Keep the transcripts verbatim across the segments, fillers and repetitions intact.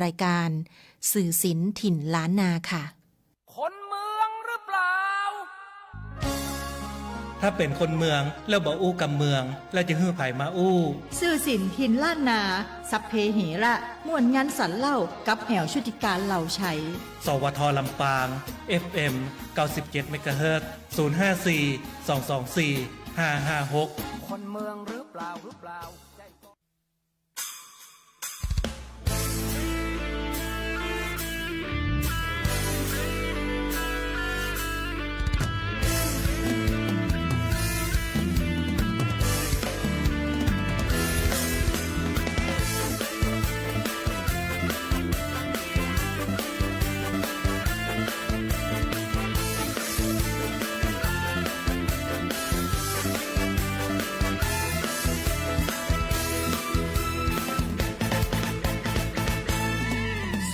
รายการ สื่อศิลป์ถิ่นล้านนาค่ะ คนเมืองหรือเปล่า ถ้าเป๋นคนเมืองแล้วบ่อู้กำเมือง แล้วจะหื้อใผมาอู้ สื่อศิลป์ถิ่นล้านนา สัพเพเหระ ม่วนงันสันเล่า กับแอ๋วชุติการ เหล่าไชย สวท ลำปาง เอฟเอ็ม เก้าสิบเจ็ด เมกะเฮิรตซ์ ศูนย์ห้าสี่ สองสองสี่ ห้าห้าหก คนเมืองหรือเปล่า หรือเปล่า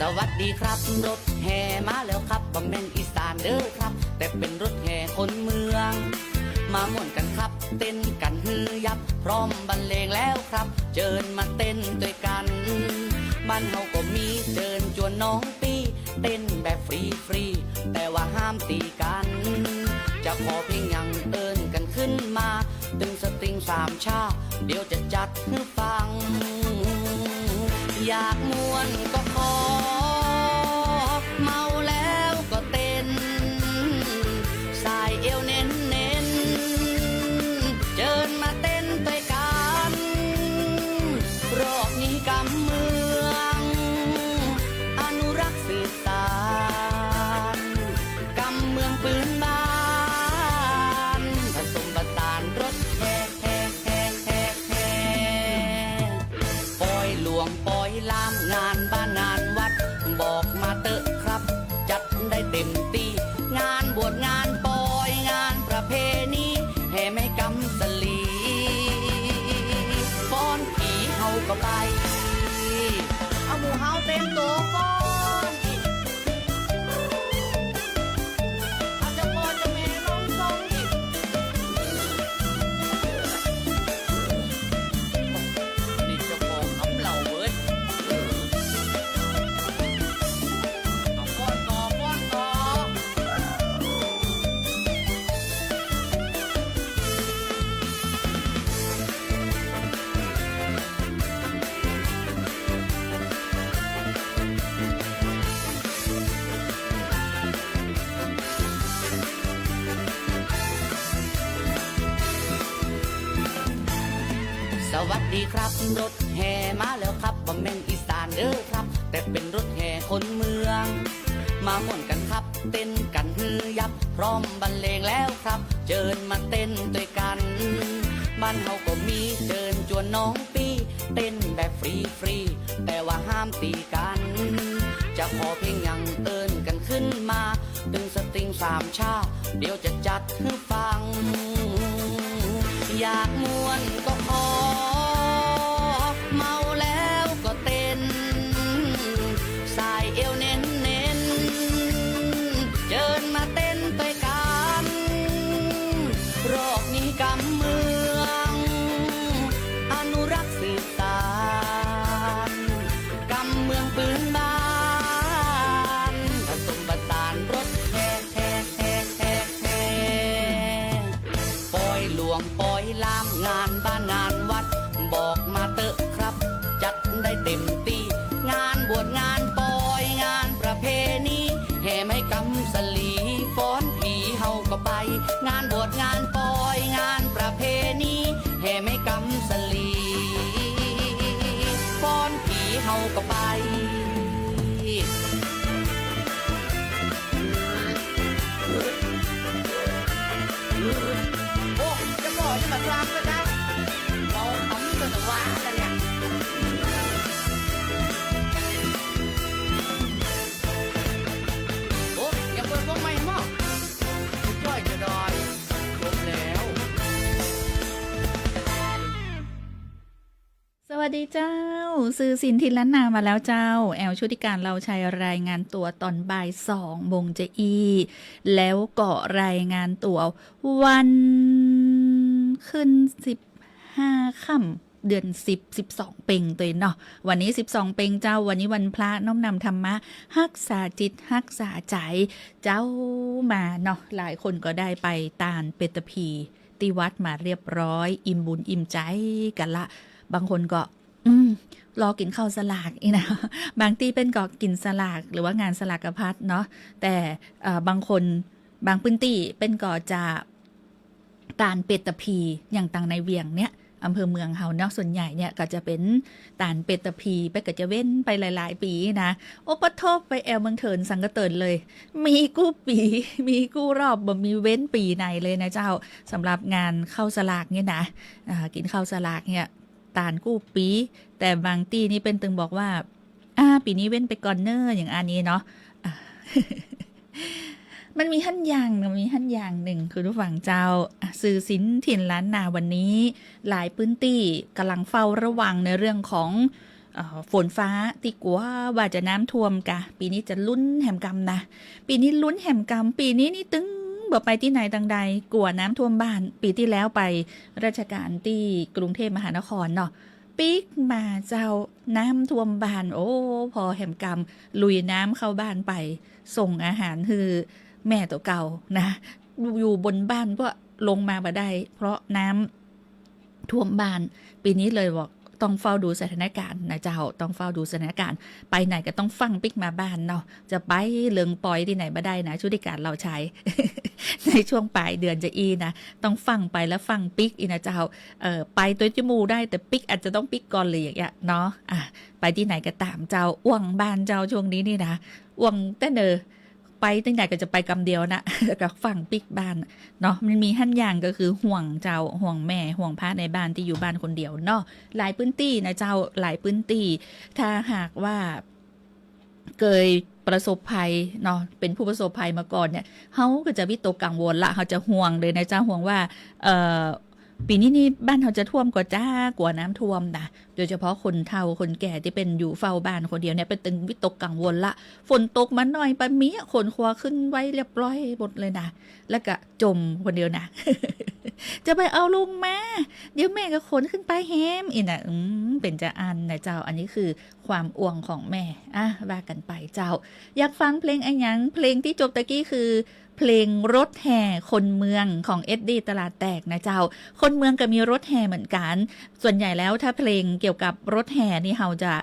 สวัสดีครับ รถแห่มาแล้วครับ บ่แม่นอีสานเด้อครับ แต่เป๋นรถแห่คนเมือง มาม่วนกั๋นครับ เต้นกั๋นหื้อยับ พร้อมบรรเลงแล้วครับ เจิญมาเต้นตวยกั๋น บ้านเฮาก็มี เจิญจวนน้องปี้ เต้นแบบฟรีๆ แต่ว่าห้ามตี๋กั๋น จะขอเพลงหยังเอิ้นกั๋นขึ้นมา ตึงสตริงสามช่า เดี๋ยวจะจัดหื้อฟัง อยากม่วนก็ขอ เมาแล้วก็เต้น สายเอวเน้นๆ เจิญมาเต้นตวยกั๋น รอบนี้กำเมือง อนุรักษ์สืบสาน กำเมืองปื๊นบ้าน ผสมผสานรถแห่ แห่ แห่ แห่ ปอยหลวงปอยลาม งานบ้านงานวัด บอกมาเต๊อะครับ จัดได้เต็มตี้ งานบวชงานปอย งานประเพณี แห่ไม้กำสะหลี ฟ้อนผีเฮาก็ไป เอาหมู่เฮาเตรียมตั๋วฟ้อน เอาเจ้าพ่อเจ้าแม่ลงทรงอีก นี่เจ้าของกำเหล่าเว้ย เอาฟ้อนต่อ ฟ้อนต่อ สวัสดีครับ รถแห่มาแล้วครับ บ่แม่นอีสานเด้อครับ แต่เป๋นรถแห่คนเมือง มาม่วนกั๋นครับ เต้นกั๋นหื้อยับ พร้อมบรรเลงแล้วครับ เจิญมาเต้นตวยกั๋น บ้านเฮาก็มี เจิญจวนน้องปี้ เต้นแบบฟรีๆ แต่ว่าห้ามตี๋กั๋น จะขอเพลงหยังเอิ้นกั๋นขึ้นมา ตึงสตริงสามช่า เดี๋ยวจะจัดหื้อฟัง อยากม่วนก็ขอ เมาแล้วก็เต้น สายเอวเน้นๆ เจิญมาเต้นตวยกั๋น รอบนี้กำเมือง อนุรักษ์สืบสาน กำเมืองปื๊นบ้าน ผสมผสานรถแห่ แห่ แห่ แห่ แห่ ปอยหลวงปอยลาม งานบ้านงานวัด บอกมาเต๊อะครับ จัดได้เต็มตี้ งานบวชงานปอย งานประเพณี แห่ไม้กำสะหลี ฟ้อนผีเฮาก็ไป งานบวชงานปอย งานประเพณี แห่ไม้กำสะหลี ฟ้อนผีเฮาก็ไป โอ้ จะบอกจะมาตรามก็ได้ เอา เอามีดมาว่ากันเนี่ย โอ้ ยังเปิดวงใหม่หม้อ สุดยอดจะดอย จบแล้ว สวัสดีเจ้า สื่อสินถิ่นล้านนามาแล้วเจ้า แอลชุติการ เลาชัย รายงานตั๋วต๋อนบ่ายสองโมงจะอี้ แล้วก็รายงานตั๋ววันขึ้นสิบห้าค่ำ เดือนสิบ สิบสองเป็งตวยเนาะ วันนี้สิบสองเป็งเจ้า วันนี้วันพระ น้อมนำธรรมะ ฮักษาจิตฮักษาใจ๋เจ้ามาเนาะ หลายคนก็ได้ไปตานเปตพีตี้วัดมาเรียบร้อย อิ่มบุญอิ่มใจ๋กั๋นละ บางคนก็ อืม รอกิ๋นข้าวสลากอี้นะ บางตี้เปิ้นก็กิ๋นสลาก หรือว่างานสลากพัดเนาะ แต่ เอ่อ บางคน บางพื้นตี้เปิ้นก็จะ ตานเปตพี อย่างตังในเวียงเนี่ย อำเภอเมืองเฮาเนาะ ส่วนใหญ่เนี่ยก็จะเป๋นตานเปตพี เปิ้นก็จะเว้นไปหลายๆ ปี๋นะ โอ้ปะโท้ ไปแอ่วเมืองเถินสังกะเตินเลย มีกู้ปี๋ มีกู้รอบ บ่มีเว้นปี๋ไหนเลยนะเจ้า สำหรับงานข้าวสลากเนี่ยนะ อ่า กิ๋นข้าวสลากเนี่ย ตานกู้ปี๋ แต่บางตี้นี่เปิ้นตึงบอกว่า อ่า ปี๋นี้เว้นไปก่อนเน่อ อย่างอันนี้เนาะ อ่ะ มันมีหั้นอย่าง มันมีหั้นอย่างนึ่ง คุณผู้ฟังเจ้า อ่ะ สื่อศิลป์ถิ่นล้านนาวันนี้ หลายพื้นตี้ก่ำลังเฝ้าระวังในเรื่องของ เอ่อ ฝนฟ้าตี้กั๋วว่าจะน้ำท่วมกา ปี๋นี้จะลุ้นแหมกำนะ ปี๋นี้ลุ้นแหมกำ ปี๋นี้นี่ตึงบ่ไปตี้ไหนตังใด กั๋วน้ำท่วมบ้าน ปี๋ตี้แล้วไปราชการตี้กรุงเทพมหานครเนาะ ปิ๊กมาเจ้า น้ำท่วมบ้าน โอ้ ผ่อแหมกำ ลุยน้ำเข้าบ้านไป ส่งอาหารหื้อแม่ตั๋วเก่านะ อยู่บนบ้านก็ลงมาบ่ได้ เพราะน้ำท่วมบ้าน ปี๋นี้เลยบอกต้องเฝ้าดูสถานการณ์นะเจ้า ต้องเฝ้าดูสถานการณ์ ไปไหนก็ต้องฟั่งปิ๊กมาบ้านเนาะ จะไปเลิงปอยตี้ไหนบ่ได้นะ ชุติการเหล่าชาย ในช่วงป๋ายเดือนจะอี้นะ ต้องฟั่งไปแล้วฟั่งปิ๊กอี้นะเจ้า เอ่อ ไปตวยตี้หมู่ได้ แต่ปิ๊กอาจจะต้องปิ๊กก่อนเลยอย่างเงี้ยเนาะ อ่ะ ไปตี้ไหนก็ต๋ามเจ้า อ่วงบ้านเจ้าช่วงนี้นี่นะ อ่วงแต๊เน่อ ไปตี้ไหนก็จะไปกำเดียวนะ แล้วก็ฟั่งปิ๊กบ้านเนาะ มันมีหั้นอย่างก็คือห่วงเจ้า ห่วงแม่ ห่วงป้าในบ้านตี้อยู่บ้านคนเดียวเนาะ หลายพื้นตี้นะเจ้า หลายพื้นตี้ ถ้าหากว่า เกยประสบภัยเนาะ เป๋นผู้ประสบภัยมาก่อนเนี่ย เฮาก็จะวิตกกังวลละ เฮาจะห่วงเลยนะเจ้า ห่วงว่า เอ่อ ปี๋นี้นี่บ้านเฮาจะท่วมก่อจ๊า กั๋วน้ำท่วมนะ โดยเฉพาะคนเฒ่าคนแก่ตี้เป๋นอยู่เฝ้าบ้านคนเดียวเนี่ย เป๋นตึงวิตกกังวลละ ฝนตกมาหน่อยปะเมี้ยขนครัวขึ้นไว้เรียบร้อยหมดเลยนะ แล้วก็จ่มคนเดียวนะ จะไปเอาลงมา เดี๋ยวแม่ก็ขนขึ้นไปแหม อี้นะ อืม เป๋นจาอั้นนะเจ้า อันนี้คือ ความอ่วงของแม่ อ่ะ ว่ากั๋นไปเจ้า อยากฟังเพลงอะหยัง เพลงตี้จบตะกี้คือ เพลงรถแห่คนเมืองของเอ็ดดี้ตลาดแตกนะเจ้า คนเมืองก็มีรถแห่เหมือนกั๋น ส่วนใหญ่แล้วถ้าเพลงเกี่ยวกับรถแห่นี่เฮาจะ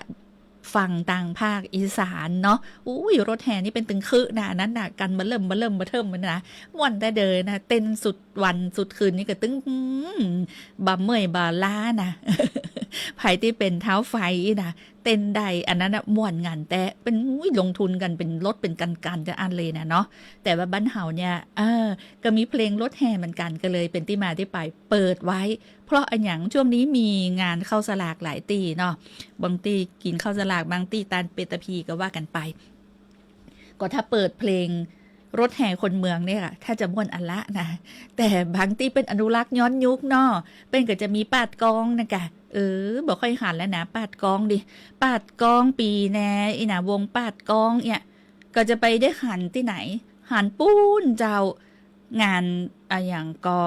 ฟังตางภาคอีสานเนาะ อุ้ย รถแห่นี่เป๋นตึงคึนะ อันนั้นนะ กั๋นบะเริ่มบะเริ่มบะเทิ่มมันนะ ม่วนแต๊เดอนะ เต้นสุดวันสุดคืนนี่ก็ตึง อืม บ่เมื่อยบ่ล้านะ ใผตี้เป๋นท้าวไฟอี้นะ เต้นได้ อันนั้นน่ะม่วนงันแต๊ เป๋น อุ๊ย ลงทุนกั๋นเป๋นรถเป๋นกั๋นๆ จาอั้นเลยนะเนาะ แต่ว่าบ้านเฮาเนี่ย เออ ก็มีเพลงรถแห่เหมือนกั๋น ก็เลยเป๋นตี้มาตี้ไปเปิดไว้ เพราะอะหยัง ช่วงนี้มีงานข้าวสลากหลายตี้เนาะ บางตี้กิ๋นข้าวสลาก บางตี้ตานเปตพีก็ว่ากั๋นไป ก็ถ้าเปิดเพลงรถแห่คนเมืองเนี่ยค่ะ ถ้าจะม่วนอันละนะ แต่บางตี้เป๋นอนุรักษ์ย้อนยุคเนาะ เป๋นก็จะมีปาดกองนะกะ เออ บ่ค่อยหันแล้วนะ ปาดกองดิ ปาดกองปี๋แน อี้นะ วงปาดกองเนี่ย ก็จะไปได้หันตี้ไหน หันปู๊นเจ้า งานอะหยังก็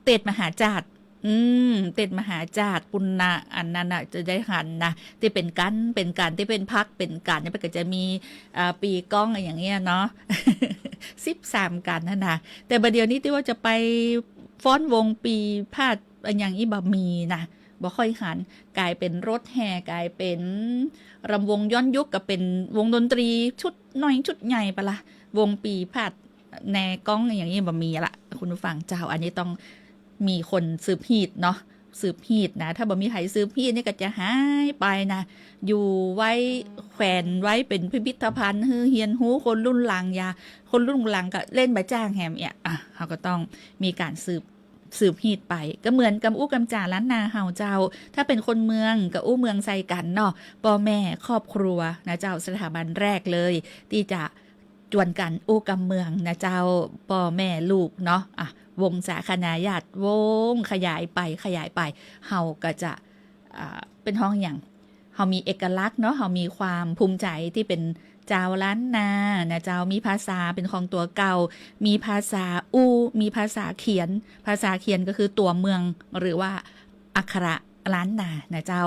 เตสมหาจ้าด อืม เตสมหาจ้าดปู๊นนะ อันนั้นน่ะจะได้หันนะ ตี้เป๋นกั๋นเป๋นกั๋น ตี้เป๋นพรรคเป๋นกั๋นเนี่ย เป๋นก็จะมี อ่า ปี๋กองอะหยังเงี้ยเนาะ สิบสามกั๋นหั้นนะ แต่บ่าเดี่ยวนี้ตี้ว่าจะไปฟ้อนวงปี๋พาดอะหยังอี้บ่มีนะ บ่ค่อยหัน ก๋ายเป๋นรถแห่ ก๋ายเป๋นรำวงย้อนยุค ก็เป๋นวงดนตรีชุดน้อยชุดใหญ่ไปละ วงปี๋พาด แนกองอะหยังอี้บ่มีละ คุณผู้ฟังเจ้า อันนี้ต้องมีคนสืบฮีดเนาะ สืบฮีดนะ ถ้าบ่มีใผสืบฮีดนี่ก็จะหายไปนะ อยู่ไว้แขวนไว้เป๋นพิพิธภัณฑ์ หื้อเฮียนฮู้คนรุ่นหลังยา คนรุ่นหลังก็เล่นบ่จ้างแหมเนี่ย อ่ะ เฮาก็ต้องมีก๋านสืบ สืบฮีดไป ก็เหมือนกำอู้กำจ๋าล้านนาเฮาเจ้า ถ้าเป๋นคนเมืองก็อู้เมืองใส่กั๋นเนาะ ป้อแม่ครอบครัวนะเจ้า สถาบันแรกเลย ตี้จะ จวนกั๋นอู้กำเมืองนะเจ้า ป้อแม่ลูกเนาะ อ่ะ วงศาคณาญาติ วงขยายไป ขยายไป เฮาก็จะ อ่า เป๋นฮ้องอะหยัง เฮามีเอกลักษณ์เนาะ เฮามีความภูมิใจ๋ตี้เป๋นจาวล้านนานะเจ้า มีภาษาเป๋นของตั๋วเก่า มีภาษาอู้ มีภาษาเขียน ภาษาเขียนก็คือตั๋วเมือง หรือว่าอักขระ ล้านนานะเจ้า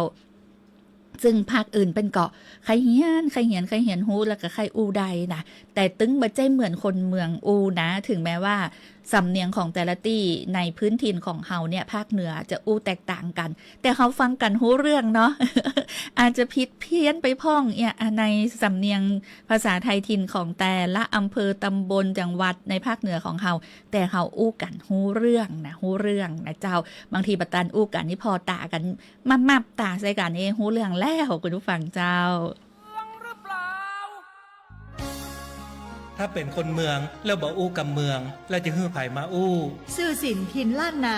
ซึ่งภาคอื่นเปิ้นก็ใค่เฮียน ใค่เฮียน ใค่เฮียนฮู้ แล้วก็ใค่อู้ได้นะ แต่ตึงบ่ใจ้เหมือนคนเมืองอู้นะ ถึงแม้ว่าสำเนียงของแต่ละตี้ในพื้นถิ่นของเฮาเนี่ย ภาคเหนือจะอู้แตกต่างกั๋น แต่เฮาฟังกั๋นฮู้เรื่องเนาะ อาจจะผิดเพี้ยนไปพ่องเอี้ย อ่ะ ในสำเนียงภาษาไทยถิ่นของแต่ละอำเภอ ตำบล จังหวัดในภาคเหนือของเฮา แต่เฮาอู้กั๋นฮู้เรื่องนะ ฮู้เรื่องนะเจ้า บางทีบ่ตันอู้กั๋นนี่ผ่อต๋ากั๋น มับๆ ต๋าใส่กั๋นเอง ฮู้เรื่องแล้ว คุณผู้ฟังเจ้า ถ้าเป๋นคนเมืองแล้วบ่อู้กำเมือง แล้วจะหื้อใผมาอู้ ซื่อสินถิ่นล้านนา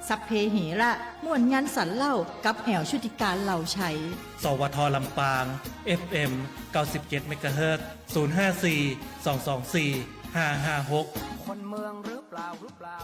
สัพเพเหระ ม่วนยันสันเล่า กับแอ๋วชุติการ เหล่าไชย สวท ลำปาง เอฟเอ็ม เก้าสิบเจ็ด เมกะเฮิรตซ์ ศูนย์ห้าสี่ สองสองสี่ ห้าห้าหก คนเมืองหรือเปล่า หรือเปล่า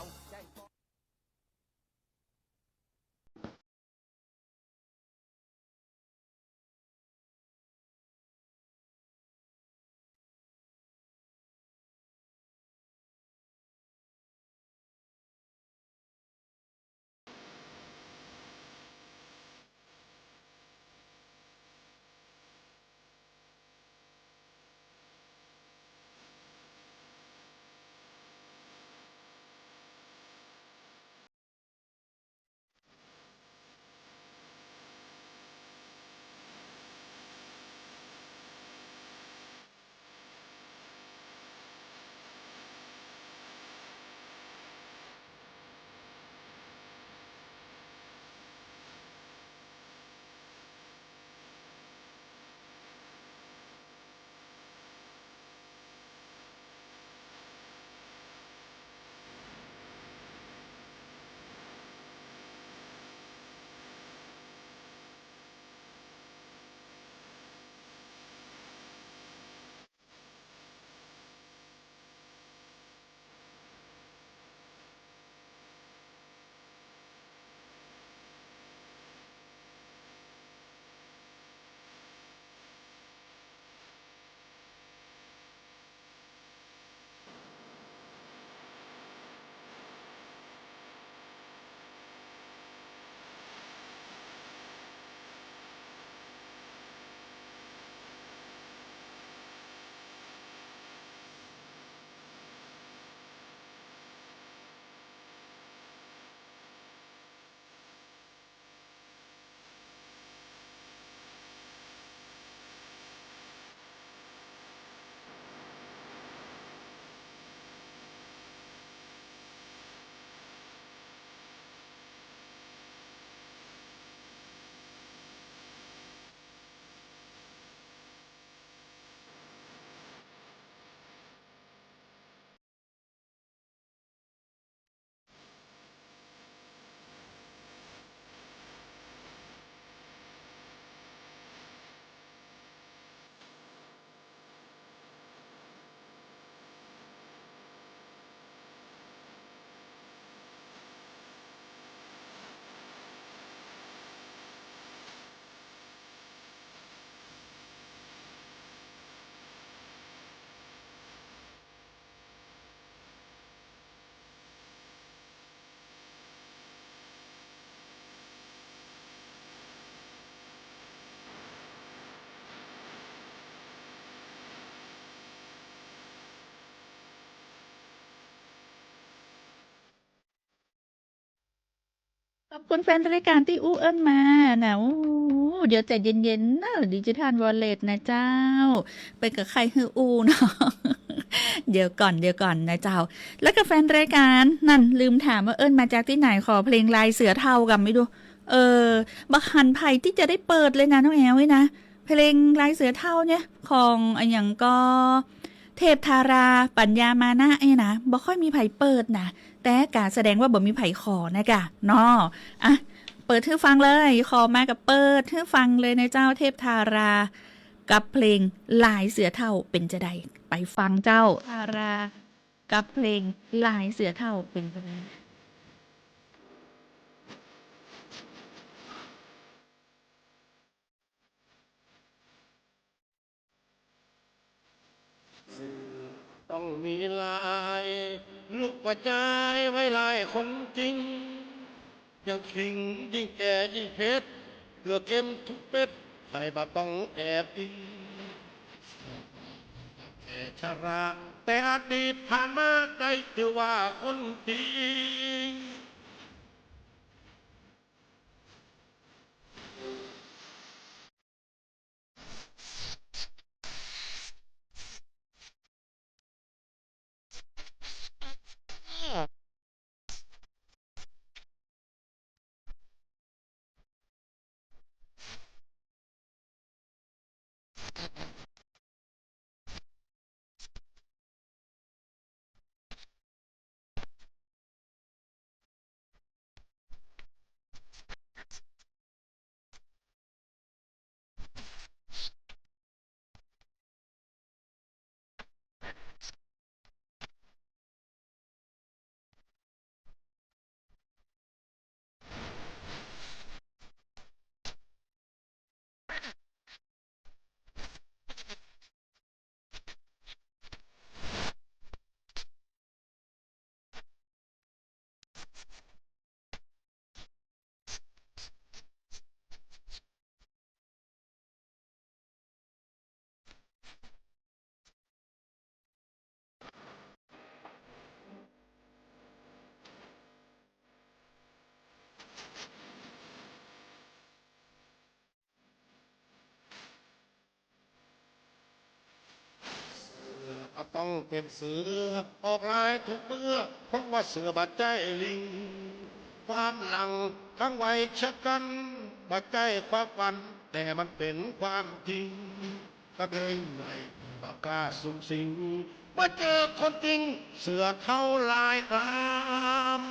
ขอบคุณแฟนรายการตี้อู้เอิ้นมานะ โอ้ เดี๋ยวใจ๋เย็นๆ เน่อ ดิจิทัลวอลเล็ตนะเจ้า ไปกับใค่หื้ออู้เนาะ เดี๋ยวก่อน เดี๋ยวก่อนนะเจ้า แล้วก็แฟนรายการนั่นลืมถามว่าเอิ้นมาจากตี้ไหน ขอเพลงลายเสือเฒ่าก่ำไม่ดู เออ บ่หันใผตี้จะได้เปิดเลยนะน้องแอ๋วเอ้ยนะ เพลงลายเสือเฒ่าเนี่ย ของอะหยังก็ เทพธารา ปัญญามานะเนี่ยนะ บ่ค่อยมีใผเปิดนะ แต่ก็แสดงว่าบ่มีใผขอนะกะเนาะ อ่ะ เปิดหื้อฟังเลย ขอมาก็เปิดหื้อฟังเลยนะเจ้า เทพธารา กับเพลงลายเสือเฒ่าเป๋นจาใด ไปฟังเจ้า ธารา กับเพลงลายเสือเฒ่าเป๋นจาใด ต้องมีลาย ลูกประจายไว้ลายคนจริง ยังคิงยิ่งแก่ยิ่งเผ็ด เกลือเค็มทุกเม็ด ใผบ่ต้องแอบอิง แก่ชรา แต่อดีตผ่านมาได้จื้อว่าคนดี เสือก็ต้องเป๋นเสือ ออกลายทุกเมื่อ เพราะว่าเสือบ่ใจ้ลิง ความหลังขังไว้ชะกั๋น บ่ใจ้ความฝัน แต่มันเป๋นความจริง กระเตยใหญ่บ่กล้าสุงสิง เมื่อเจอคนจริง เสือเฒ่าลายต๋าม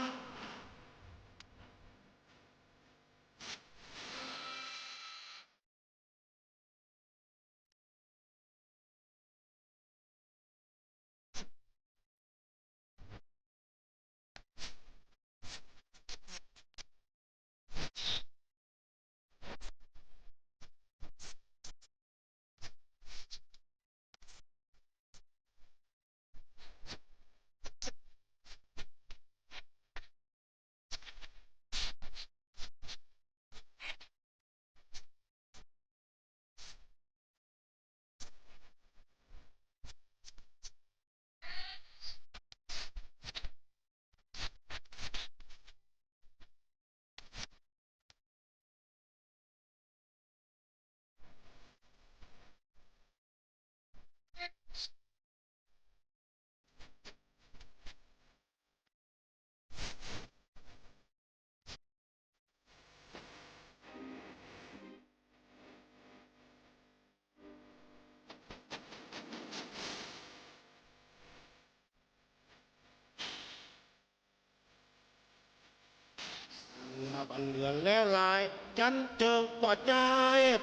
เสือบ่เหลือแล้วลาย จันเจิงบ่ใจ้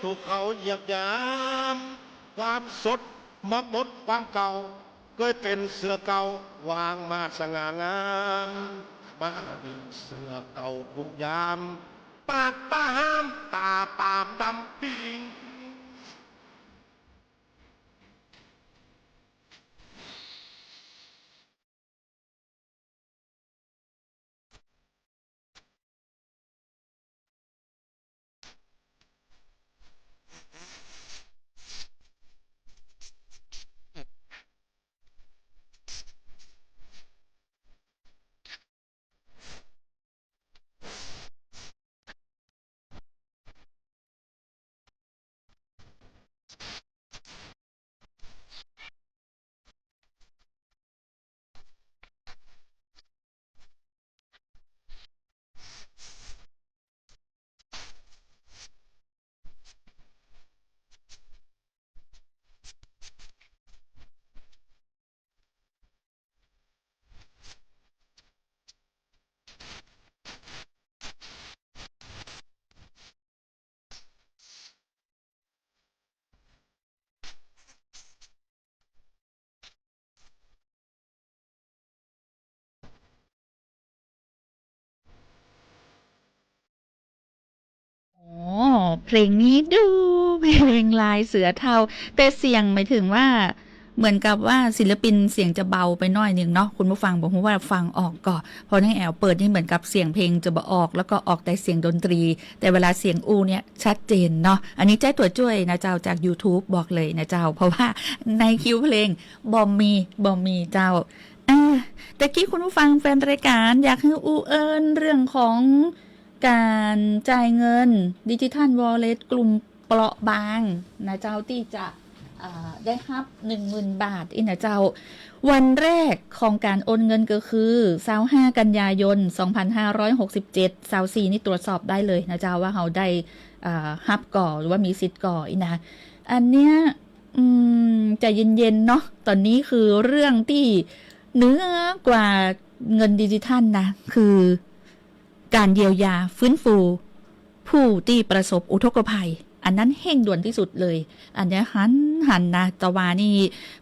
ถูกเขาเหยียบหยาม ความสดมาปนความเก่า เกยเป๋นเสือเก่า วางมาสง่างาม มาเป๋นเสือเก่าทุกยาม ปากบ่ห้าม ต๋าปามดำปิง อ๋อ เพลงนี้ดู เพลงลายเสือเฒ่า แต่เสียงหมายถึงว่า เหมือนกับว่าศิลปินเสียงจะเบาไปหน้อยหนึ่งเนาะ คุณผู้ฟังบ่ฮู้ว่าฟังออกก่อ เพราะในแอวเปิดนี่เหมือนกับเสียงเพลงจะบ่ออก แล้วก็ออกแต่เสียงดนตรี แต่เวลาเสียงอู้เนี่ยชัดเจนเนาะ อันนี้ใจ๊ตั๋วจ้วยนะเจ้า จากยูทูบบอกเลยนะเจ้า เพราะว่าในคิวเพลงบ่มี บ่มีเจ้า อ่า ตะกี้คุณผู้ฟังแฟนรายการอยากหื้ออู้เอิ้นเรื่องของก๋านจ่ายเงินดิจิทัลวอลเล็ตกลุ่มเปราะบางนะเจ้า ตี้จะ อ่า ได้ฮับหนึ่งหมื่นบาทอี้นะเจ้า วันแรกของก๋านโอนเงินก็คือซาวห้ากันยายนสองพันห้าร้อยหกสิบเจ็ด ซาวสี่นี่ตรวจสอบได้เลยนะเจ้า ว่าเฮาได้ อ่า ฮับก่อหรือว่ามีสิทธิ์ก่ออี้นะ อันเนี้ย อืม ใจเย็นๆ เนาะ ต๋อนนี้คือเรื่องตี้เหนือกว่าเงินดิจิทัลนะ คือก๋านเยียวยาฟื้นฟูผู้ตี้ประสบอุทกภัย อันนั้นเฮ่งด่วนตี้สุดเลย อันเนี้ยหัน หันนะ ตะวานี่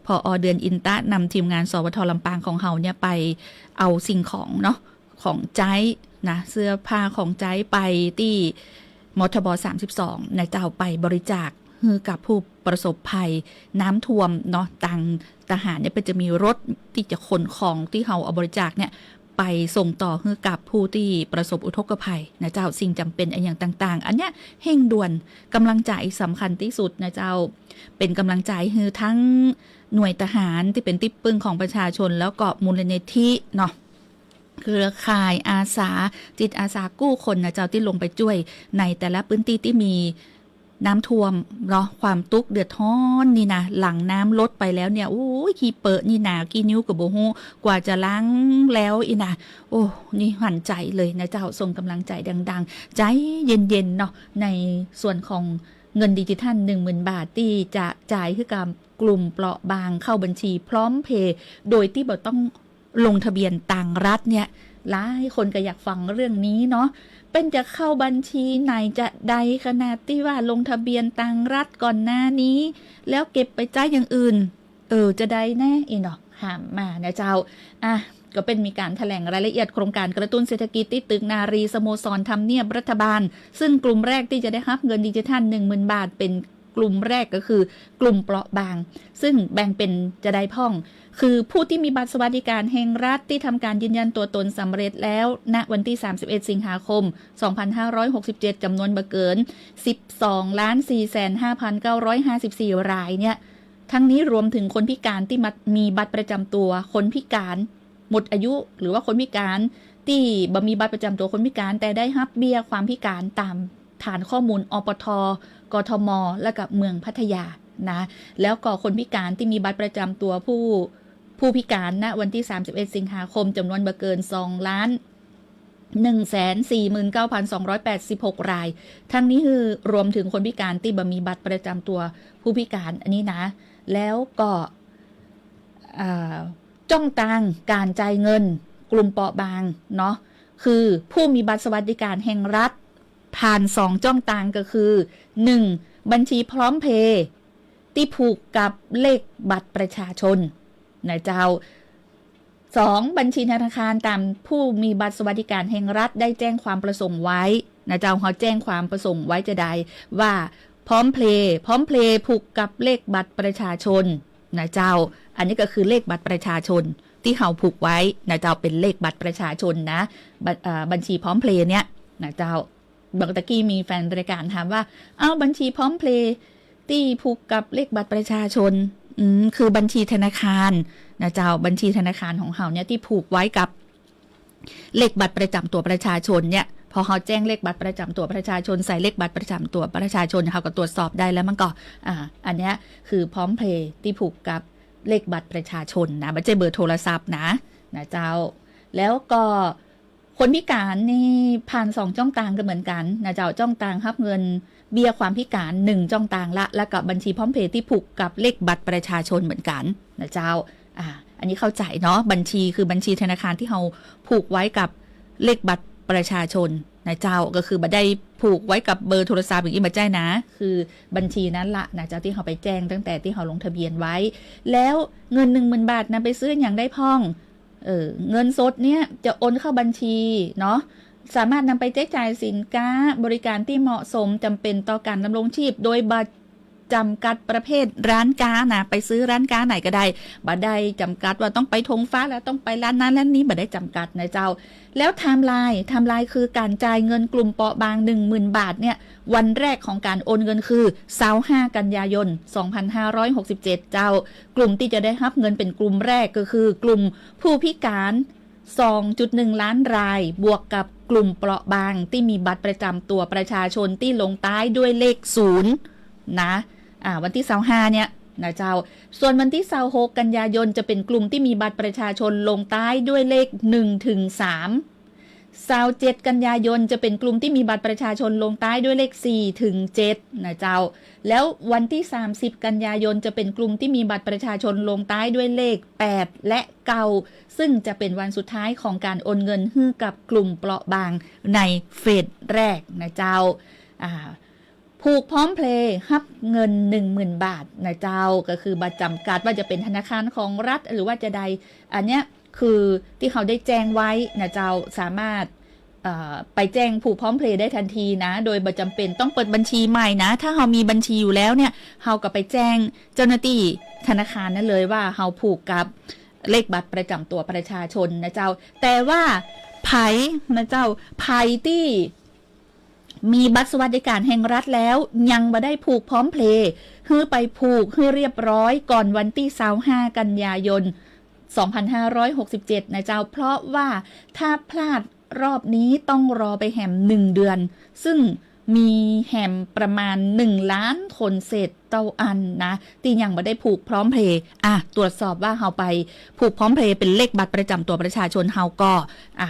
ผอ.เดือนอินตะนำทีมงาน สวท.ลำปางของเฮาเนี่ยไปเอาสิ่งของเนาะ ของใจ๊นะ เสื้อผ้าของใจ๊ไปตี้ มทบ สามสิบสอง นะเจ้า ไปบริจาคหื้อกับผู้ประสบภัยน้ำท่วมเนาะ ตางตะหานเนี่ยเปิ้นจะมีรถตี้จะขนของตี้เฮาเอาบริจาคเนี่ยไปส่งต่อหื้อกับผู้ตี้ประสบอุทกภัยนะเจ้า สิ่งจ๋ำเป๋นอะหยังต่างๆ อันเนี้ยเฮ่งด่วน ก๋ำลังใจ๋สำคัญตี้สุดนะเจ้า เป๋นก๋ำลังใจ๋หื้อทั้งหน่วยตะหานตี้เป๋นตี้ปึ้งของประชาชน แล้วก็มูลนิธิเนาะ เครือข่ายอาสา จิตอาสากู้คนนะเจ้า ตี้ลงไปจ้วยในแต่ละปื้นตี้ตี้มีน้ำท่วมเนาะ ความตุ๊กข์เดือดฮ้อนนี่นะ หลังน้ำลดไปแล้วเนี่ย โอ้ย ขี้เปอะนี่หนา ขี้นิ้วก็บ่ฮู้ กว่าจะล้างแล้วอี้นะ โอ้ นี่หันใจ๋เลยนะเจ้า ส่งก๋ำลังใจ๋ดังๆ ใจ๋เย็นๆ เนาะ ในส่วนของเงินดิจิทัลหนึ่งหมื่นบาทตี้จะจ่ายหื้อกับกลุ่มเปราะบางเข้าบัญชีพร้อมเพย์ โดยตี้บ่ต้อง ลงทะเบียนตางรัฐเนี่ย หลายคนก็อยากฟังเรื่องนี้เนาะ เปิ้นจะเข้าบัญชีไหนจะใดขนาดตี้ว่าลงทะเบียนตางรัฐก่อนหน้านี้ แล้วเก็บไปใจ๊อย่างอื่น เออ จะใดแน่อี้เนาะ หามมานะเจ้า อ่ะ ก็เปิ้นมีก๋านแถลงรายละเอียดโครงก๋านกระตุ้นเศรษฐกิจตี้ตึกนารีสโมสรทำเนียบรัฐบาล ซึ่งกลุ่มแรกตี้จะได้ฮับเงินดิจิทัลหนึ่งหมื่นบาทเป๋น กลุ่มแรกก็คือกลุ่มเปราะบาง ซึ่งแบ่งเป๋นจะใดพ่อง คือผู้ตี้มีบัตรสวัสดิการแห่งรัฐตี้ทำก๋านยืนยันตั๋วต๋นสำเร็จแล้ว ณ วันตี้ สามสิบเอ็ด สิงหาคม สองพันห้าร้อยหกสิบเจ็ด จ๋ำนวนบ่เกิน สิบสองล้านสี่แสนห้าพันเก้าร้อยห้าสิบสี่ รายเนี่ย ทั้งนี้รวมถึงคนพิก๋านตี้มา มีบัตรประจ๋ำตั๋วคนพิก๋านหมดอายุ หรือว่าคนพิก๋านตี้บ่มีบัตรประจ๋ำตั๋วคนพิก๋าน แต่ได้ฮับเบี้ยความพิก๋านต๋าม ฐานข้อมูล อปท. กทม. และก็เมืองพัทยานะ แล้วก็คนพิก๋านตี้มีบัตรประจ๋ำตั๋วผู้ ผู้พิก๋าน ณ วันตี้ สามสิบเอ็ด สิงหาคม จ๋ำนวนบ่เกิน สองล้านหนึ่งแสนสี่หมื่นเก้าพันสองร้อยแปดสิบหก ราย ทั้งนี้หื้อรวมถึงคนพิก๋านตี้บ่มีบัตรประจ๋ำตั๋วผู้พิก๋าน อันนี้นะ แล้วก็ อ่า จ้องตางก๋านจ่ายเงินกลุ่มเปราะบางเนาะ คือผู้มีบัตรสวัสดิการแห่งรัฐ ผ่านสองจ้องตางก็คือ หนึ่ง บัญชีพร้อมเพย์ตี้ผูกกับเลขบัตรประชาชนนะเจ้า สอง บัญชีธนาคารต๋ามผู้มีบัตรสวัสดิการแห่งรัฐได้แจ้งความประสงค์ไว้นะเจ้า เฮาแจ้งความประสงค์ไว้จะใดว่าพร้อมเพย์ พร้อมเพย์ผูกกับเลขบัตรประชาชนนะเจ้า อันนี้ก็คือเลขบัตรประชาชนตี้เฮาผูกไว้นะเจ้า เป๋นเลขบัตรประชาชนนะ บัญ- เอ่อ บัญชีพร้อมเพย์เนี่ยนะเจ้า บางตะกี้มีแฟนรายการถามว่า เอ้า บัญชีพร้อมเพย์ตี้ผูกกับเลขบัตรประชาชน อืม คือบัญชีธนาคารนะเจ้า บัญชีธนาคารของเฮาเนี่ยตี้ผูกไว้กับเลขบัตรประจ๋ำตั๋วประชาชนเนี่ย พอเฮาแจ้งเลขบัตรประจ๋ำตั๋วประชาชน ใส่เลขบัตรประจ๋ำตั๋วประชาชน เฮาก็ตรวจสอบได้แล้วมันก็ อ่า อันเนี้ยคือพร้อมเพย์ตี้ผูกกับเลขบัตรประชาชนนะ บ่ใจ้เบอร์โทรศัพท์นะ นะเจ้า แล้วก็ คนพิก๋านนี่ผ่านสองจ้องตางก็เหมือนกั๋นนะเจ้า จ้องตางฮับเงินเบี้ยความพิก๋านหนึ่งจ้องตางละ แล้วก็บัญชีพร้อมเพย์ตี้ผูกกับเลขบัตรประชาชนเหมือนกั๋นนะเจ้า อ่า อันนี้เข้าใจ๋เนาะ บัญชีคือบัญชีธนาคารตี้เฮาผูกไว้กับเลขบัตรประชาชนนะเจ้า ก็คือบ่ได้ผูกไว้กับเบอร์โทรศัพท์อย่างอี้บ่ใจ้นะ คือบัญชีนั้นละนะเจ้า ตี้เฮาไปแจ้งตั้งแต่ตี้เฮาลงทะเบียนไว้ แล้วเงินหนึ่งหมื่นบาทนำไปซื้ออะหยังได้พ่อง เออ เงินสดเนี่ยจะโอนเข้าบัญชีเนาะ สามารถนำไปใจ๊จ่ายสินค้าบริการตี้เหมาะสมจ๋ำเป๋นต่อก๋านดำรงชีพ โดยบ่ จำกัดประเภทร้านก๊านะ ไปซื้อร้านก๊าไหนก็ได้ บ่ได้จำกัดว่าต้องไปธงฟ้าแล้วต้องไปร้านนั้นร้านนี้ บ่ได้จำกัดนะเจ้า แล้วไทม์ไลน์ ไทม์ไลน์คือก๋านจ่ายเงินกลุ่มเปราะบาง หนึ่งหมื่น บาทเนี่ย วันแรกของก๋านโอนเงินคือ ซาวห้า กันยายน สองพันห้าร้อยหกสิบเจ็ด เจ้า กลุ่มตี้จะได้ฮับเงินเป๋นกลุ่มแรกก็คือกลุ่มผู้พิก๋าน สองจุดหนึ่ง ล้านราย บวกกับกลุ่มเปราะบางตี้มีบัตรประจำตั๋วประชาชนตี้ลงต๊ายด้วยเลข ศูนย์ นะ อ่า วันตี้ ซาวห้า เนี่ยนะเจ้า ส่วนวันตี้ ซาวหก กันยายนจะเป๋นกลุ่มตี้มีบัตรประชาชนลงต๊ายด้วยเลข หนึ่ง ถึง สาม ซาวเจ็ด กันยายนจะเป๋นกลุ่มตี้มีบัตรประชาชนลงต๊ายด้วยเลข สี่ ถึง เจ็ด นะเจ้า แล้ววันตี้ สามสิบ กันยายนจะเป๋นกลุ่มตี้มีบัตรประชาชนลงต๊ายด้วยเลข แปด และ เก้า ซึ่งจะเป๋นวันสุดท้ายของก๋านโอนเงินหื้อกับกลุ่มเปราะบางในเฟสแรกนะเจ้า อ่า ผูกพร้อมเพย์ฮับเงิน หนึ่งหมื่น บาทนะเจ้า ก็คือบ่จำกัดว่าจะเป๋นธนาคารของรัฐหรือว่าจะใด อันเนี้ยคือตี้เฮาได้แจ้งไว้นะเจ้า สามารถ เอ่อ ไปแจ้งผูกพร้อมเพย์ได้ทันทีนะ โดยบ่จำเป๋นต้องเปิดบัญชีใหม่นะ ถ้าเฮามีบัญชีอยู่แล้วเนี่ย เฮาก็ไปแจ้งเจ้าหน้าตี้ธนาคารนั้นเลยว่าเฮาผูกกับเลขบัตรประจำตั๋วประชาชนนะเจ้า แต่ว่าใผนะเจ้า ใผตี้ มีบัตรสวัสดิการแห่งรัฐแล้วยังบ่ได้ผูกพร้อมเพย์ หื้อไปผูกหื้อเรียบร้อยก่อนวันตี้ ซาวห้า กันยายน สองพันห้าร้อยหกสิบเจ็ด นะเจ้า เพราะว่าถ้าพลาดรอบนี้ต้องรอไปแหมหนึ่งเดือน ซึ่งมีแหมประมาณ หนึ่ง ล้านคนเศษเต้าอั้นนะ ตี้ยังบ่ได้ผูกพร้อมเพย์ อ่ะ ตรวจสอบว่าเฮาไปผูกพร้อมเพย์เป๋นเลขบัตรประจำตั๋วประชาชนเฮาก็ อ่า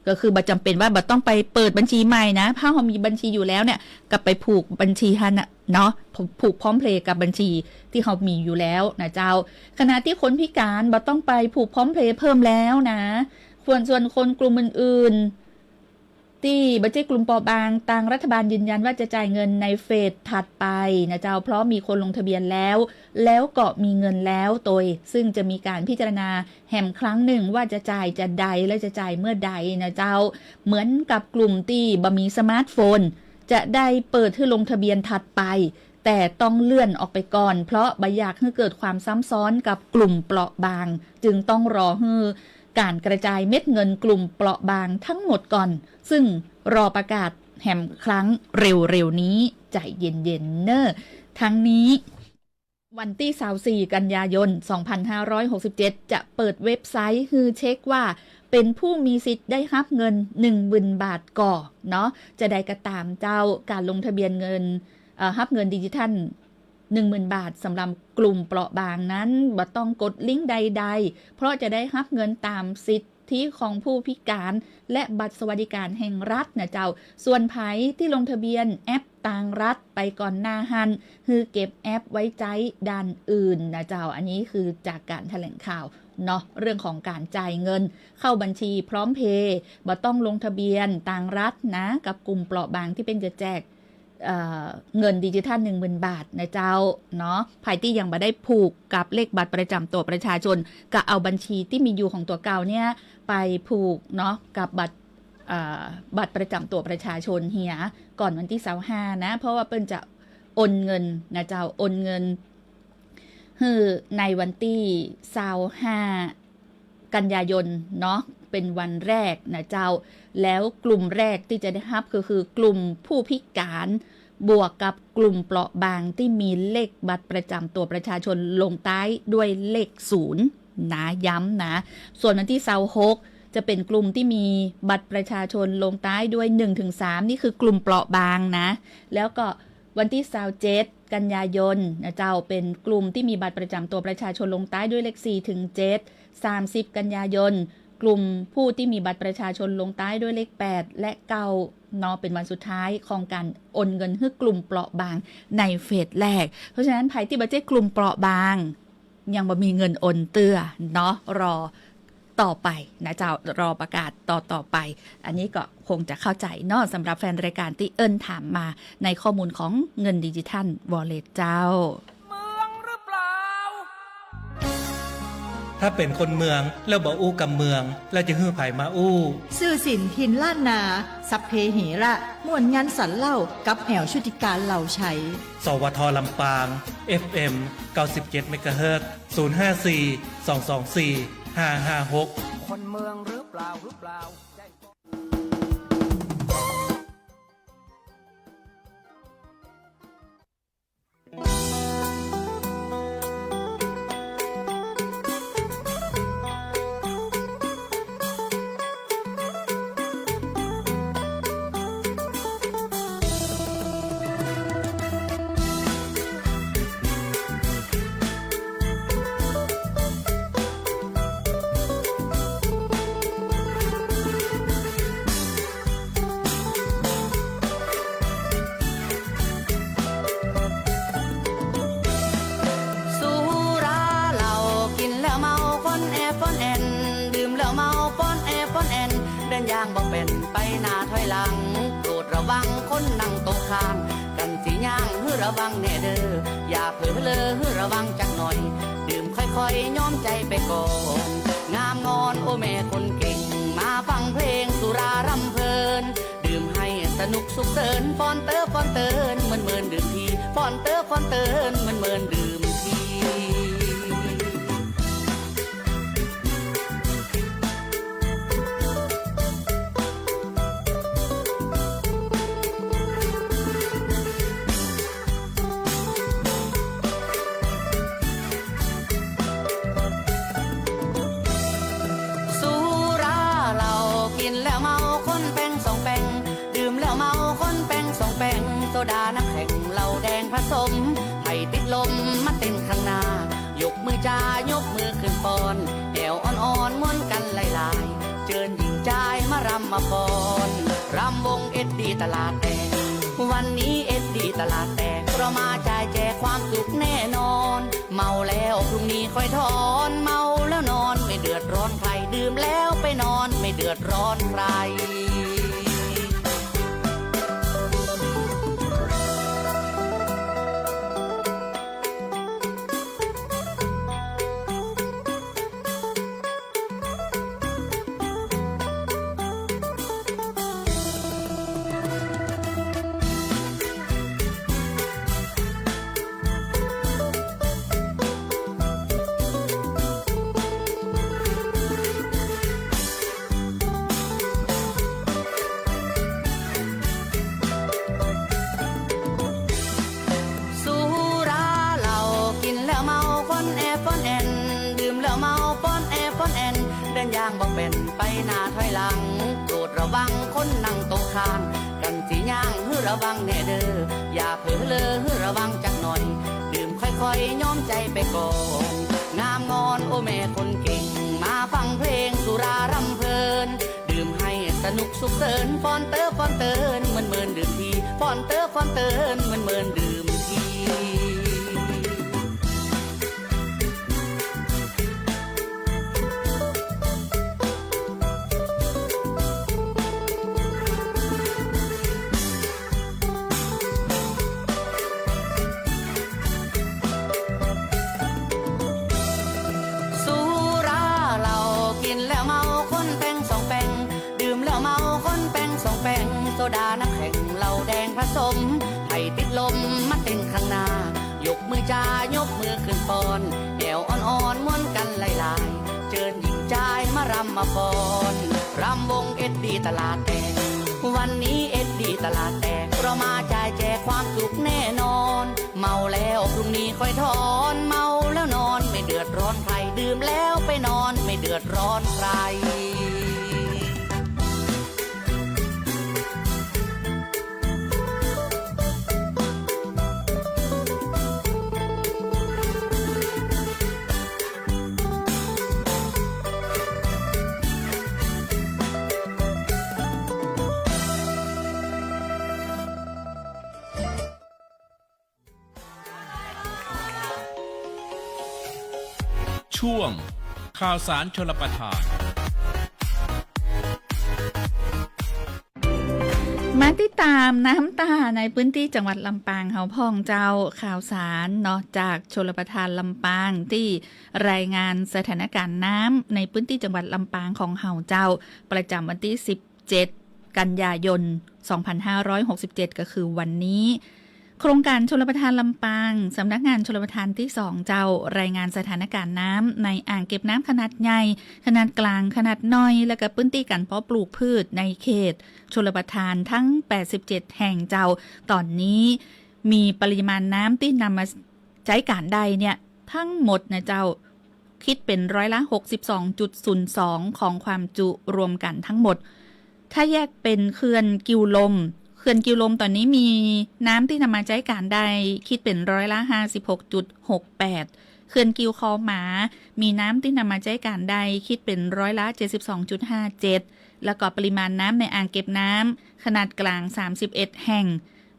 ก็คือบ่จำเป๋นว่าบ่ต้องไปเปิดบัญชีใหม่นะ ถ้าเฮามีบัญชีอยู่แล้วเนี่ย ก็ไปผูกบัญชีหั้นน่ะเนาะ ผูกพร้อมเพย์กับบัญชีตี้เฮามีอยู่แล้วนะเจ้า ขณะตี้คนพิก๋านบ่ต้องไปผูกพร้อมเพย์เพิ่มแล้วนะ ส่วน ส่วนคนกลุ่มอื่นๆ ตี้บ่ใจ้กลุ่มเปราะบาง ตางรัฐบาลยืนยันว่าจะจ่ายเงินในเฟสถัดไปนะเจ้า เพราะมีคนลงทะเบียนแล้ว แล้วก็มีเงินแล้วโตย ซึ่งจะมีก๋านพิจารณาแหมครั้งนึ่งว่าจะจ่ายจาใดและจะจ่ายเมื่อใดนะเจ้า เหมือนกับกลุ่มตี้บ่มีสมาร์ทโฟน จะได้เปิดหื้อลงทะเบียนถัดไป แต่ต้องเลื่อนออกไปก่อน เพราะบ่อยากหื้อเกิดความซ้ำซ้อนกับกลุ่มเปราะบาง จึงต้องรอหื้อก๋านกระจายเม็ดเงินกลุ่มเปราะบางทั้งหมดก่อน ซึ่งรอประกาศแหมครั้งเร็วๆ นี้ ใจ๋เย็นๆ เน่อ ทั้งนี้ วันตี้ ซาวสี่ กันยายน สองพันห้าร้อยหกสิบเจ็ด จะเปิดเว็บไซต์หื้อเช็คว่าเป๋นผู้มีสิทธิ์ได้ฮับเงิน หนึ่งหมื่น บาทก่อเนาะ จาใดก็ต๋ามเจ้า ก๋านลงทะเบียนเงิน เอ่อ ฮับเงินดิจิทัล หนึ่งหมื่น บาท สำหรับกลุ่มเปราะบางนั้น บ่ต้องกดลิงก์ใดๆ เพราะจะได้ฮับเงินต๋ามสิทธิของผู้พิก๋าน และบัตรสวัสดิการแห่งรัฐนะเจ้า ส่วนใผตี้ลงทะเบียนแอปตางรัฐไปก่อนหน้าหั้น หื้อเก็บแอปไว้ใจ๊ด้านอื่นนะเจ้า อันนี้คือจากก๋านแถลงข่าวเนาะ เรื่องของก๋านจ่ายเงินเข้าบัญชีพร้อมเพย์ บ่ต้องลงทะเบียนตางรัฐนะ กับกลุ่มเปราะบางตี้เปิ้นจะแจก เอ่อ เงินดิจิทัล หนึ่งหมื่น บาทนะเจ้าเนาะ ใผตี้ยังบ่ได้ผูกกับเลขบัตรประจำตั๋วประชาชน ก็เอาบัญชีตี้มีอยู่ของตั๋วเก่าเนี่ยไปผูกเนาะ กับบัตร เอ่อ บัตรประจำตั๋วประชาชนเหีย ก่อนวันตี้ ซาวห้า นะ เพราะว่าเปิ้นจะโอนเงินนะเจ้า โอนเงิน หื้อในวันตี้ ซาวห้า กันยายนเนาะ เป๋นวันแรกนะเจ้า แล้วกลุ่มแรกตี้จะได้ฮับก็คือกลุ่มผู้พิก๋าน บวกกับกลุ่มเปราะบางตี้มีเลขบัตรประจำตั๋วประชาชนลงต๊ายด้วยเลข ศูนย์ นะ ย้ำนะ ส่วนวันตี้ ซาวหก จะเป๋นกลุ่มตี้มีบัตรประชาชนลงต๊ายด้วย หนึ่ง ถึง สาม นี่คือกลุ่มเปราะบางนะ แล้วก็วันตี้ ซาวเจ็ด กันยายนนะเจ้า เป๋นกลุ่มตี้มีบัตรประจำตั๋วประชาชนลงต๊ายด้วยเลข สี่ ถึง เจ็ด สามสิบ กันยายน กลุ่มผู้ตี้มีบัตรประชาชนลงต๊ายด้วยเลข แปด และ เก้า เนาะ เป๋นวันสุดท้ายของก๋านโอนเงินหื้อกลุ่มเปราะบางในเฟสแรก เพราะฉะนั้นใผตี้บ่ใจ้กลุ่มเปราะบาง ยังบ่มีเงินโอนเตื้อเนาะ รอต่อไปนะเจ้า รอประกาศต่อๆ ไป อันนี้ก็คงจะเข้าใจ๋เนาะ สำหรับแฟนรายการตี้เอิ้นถามมาในข้อมูลของเงินดิจิทัลวอลเล็ตเจ้า เมืองหรือเปล่า ถ้าเป๋นคนเมืองแล้วบ่อู้กำเมือง แล้วจะหื้อใผมาอู้ ซื่อสินถิ่นล้านนา สัพเพเหระ ม่วนยันสันเล่า กับแอ๋วชุติการ เหล่าไชย สวท ลำปาง เอฟเอ็ม เก้าสิบเจ็ด เมกะเฮิรตซ์ ศูนย์ห้าสี่ สองสองสี่ ห้าห้าหก คนเมืองหรือเปล่า หรือเปล่า สุราเหล้า กิ๋นแล้วเมา คนแอบฟ้อนแอน ดื่มแล้วเมา ฟ้อนแอบฟ้อนแอน เดินอย่างบ่แป้น ไปหน้าถอยหลัง โปรดระวังคนนั่งโต๊ะข้าง กั๋นสิย่างหื้อระวังแน่เด้อ อย่าเผลอเลอหื้อระวังจักหน่อย ดื่มค่อยๆ ย้อมใจ๋ไปก่อน งามงอน โอ้แม่คนเก่ง มาฟังเพลงสุรารำเพลิน ดื่มให้สนุกสุขเสิน ฟ้อนเต๊อะฟ้อนเติน เมินๆ ดื่มที ฟ้อนเต๊อะฟ้อนเติน เมินๆ ดื่มที สุราเหล้า กิ๋นแล้วเมา คนแป้งสองแป้ง ดื่มแล้วเมา คนแป้งสองแป้ง โซดาน้ำแข็ง เหล้าแดงผสม ใผติดลมมาเต้นข้างหน้า ยกมือจ้า ยกมือขึ้นฟ้อน แอ๋วอ่อนๆ ม่วนกั๋นหลายๆ เจิญหญิงจายมารำมาฟ้อน รำวงเอสดีตลาดแตก วันนี้เอสดีตลาดแตก เพราะมาจ่ายแจกความสุขแน่นอน เมาแล้วพรุ่งนี้ค่อยถอน เมาแล้วนอนไม่เดือดร้อนใคร ดื่มแล้วไปนอนไม่เดือดร้อนใคร สุราเหล้า กิ๋นแล้วเมา คนแอบฟ้อนแอน ดื่มแล้วเมา ฟ้อนแอบฟ้อนแอน เดินอย่างบ่แป้น ไปหน้าถอยหลัง โปรดระวังคนนั่งโต๊ะข้าง กั๋นสิย่างหื้อระวังแน่เด้อ อย่าเผลอเลอหื้อระวังจักหน่อย ดื่มค่อยๆ ย้อมใจ๋ไปก่อน งามงอน โอ้แม่คนเก่ง มาฟังเพลงสุรารำเพลิน ดื่มให้สนุกสุขเสิน ฟ้อนเต๊อะฟ้อนเติน เมินๆ ดื่มที ฟ้อนเต๊อะฟ้อนเติน เมินๆ ดื่มที สุราเหล้า กิ๋นแล้วเมา คนแป้งสองแป้ง ดื่มแล้วเมา คนแป้งสองแป้ง โซดาน้ำแข็ง เหล้าแดงผสม ใผติดลมมาเต้นข้างหน้า ยกมือจ้า ยกมือขึ้นฟ้อน แอ๋วอ่อนๆ ม่วนกั๋นหลายๆ เจิญหญิงจายมารำมาฟ้อน รำวงเอสดีตลาดแตก วันนี้เอสดีตลาดแตก เพราะมาจ่ายแจกความสุขแน่นอน เมาแล้วพรุ่งนี้ค่อยถอน เมาแล้วนอนไม่เดือดร้อนใคร ดื่มแล้วไปนอนไม่เดือดร้อนใคร ช่วงข่าวสารชลประทาน เ มาติดต๋ามน้ำต้าในปื้นตี้จังหวัดลำปางเฮาพ่องเจ้า ข่าวสารเนาะ จากชลประทานลำปาง ตี้รายงานสถานการณ์น้ำในปื้นตี้จังหวัดลำปางของเฮาเจ้า ประจ๋ำวันตี้ สิบเจ็ด กันยายน สองพันห้าร้อยหกสิบเจ็ด ก็คือวันนี้ โครงก๋านชลประทานลำปาง สำนักงานชลประทานตี้สองเจ้า รายงานสถานการณ์น้ำในอ่างเก็บน้ำขนาดใหญ่ ขนาดก๋าง ขนาดน้อย และก็ปื้นตี้ก๋านเพาะปลูกพืชในเขตชลประทานทั้ง แปดสิบเจ็ด แห่งเจ้า ต๋อนนี้มีปริมาณน้ำตี้นำมาใจ๊ก๋านได้เนี่ย ทั้งหมดนะเจ้า คิดเป๋นร้อยละ หกสิบสองจุดศูนย์สอง ของความจุรวมกั๋นทั้งหมด ถ้าแยกเป๋นเขื่อนกิ่วลม เขื่อนกิ่วลมต๋อนนี้มีน้ำตี้นำมาใจ๊ก๋านได้ คิดเป๋นร้อยละ ห้าสิบหกจุดหกแปด เขื่อนกิ่วคอหมา มีน้ำตี้นำมาใจ๊ก๋านได้ คิดเป๋นร้อยละ เจ็ดสิบสองจุดห้าเจ็ด แล้วก็ปริมาณน้ำในอ่างเก็บน้ำขนาดก๋าง สามสิบเอ็ด แห่ง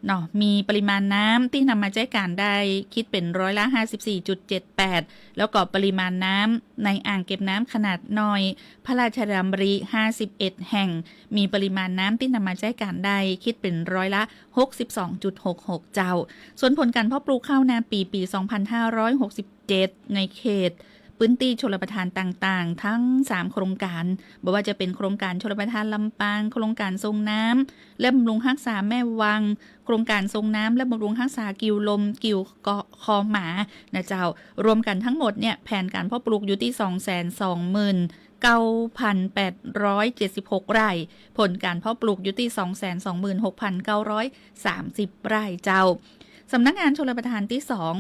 เนาะ มีปริมาณน้ำตี้นำมาใจ๊ก๋านได้ คิดเป๋นร้อยละ ห้าสิบสี่จุดเจ็ดแปด แล้วก็ปริมาณน้ำในอ่างเก็บน้ำขนาดน้อย พระราชดำริ ห้าสิบเอ็ด แห่ง มีปริมาณน้ำตี้นำมาใจ๊ก๋านได้ คิดเป๋นร้อยละ หกสิบสองจุดหกหก เจ้า ส่วนผลก๋านเพาะปลูกข้าวนาปี๋ ปี๋ สองพันห้าร้อยหกสิบเจ็ด ในเขต ปื้นตี้ชลประทานต่างๆ ทั้งสามโครงก๋าน บ่ว่าจะเป๋นโครงก๋านชลประทานลำปาง โครงก๋านส่งน้ำและบำรุงฮักษาแม่วัง โครงก๋านส่งน้ำและบำรุงฮักษากิ่วลม กิ่วคอหมา นะเจ้า รวมกั๋นทั้งหมดเนี่ย แผนก๋านเพาะปลูกอยู่ตี้ สองแสนสองหมื่นเก้าพันแปดร้อยเจ็ดสิบหก ไร่ ผลก๋านเพาะปลูกอยู่ตี้ สองแสนสองหมื่นหกพันเก้าร้อยสามสิบ ไร่ เจ้า สำนักงานชลประทานตี้สอง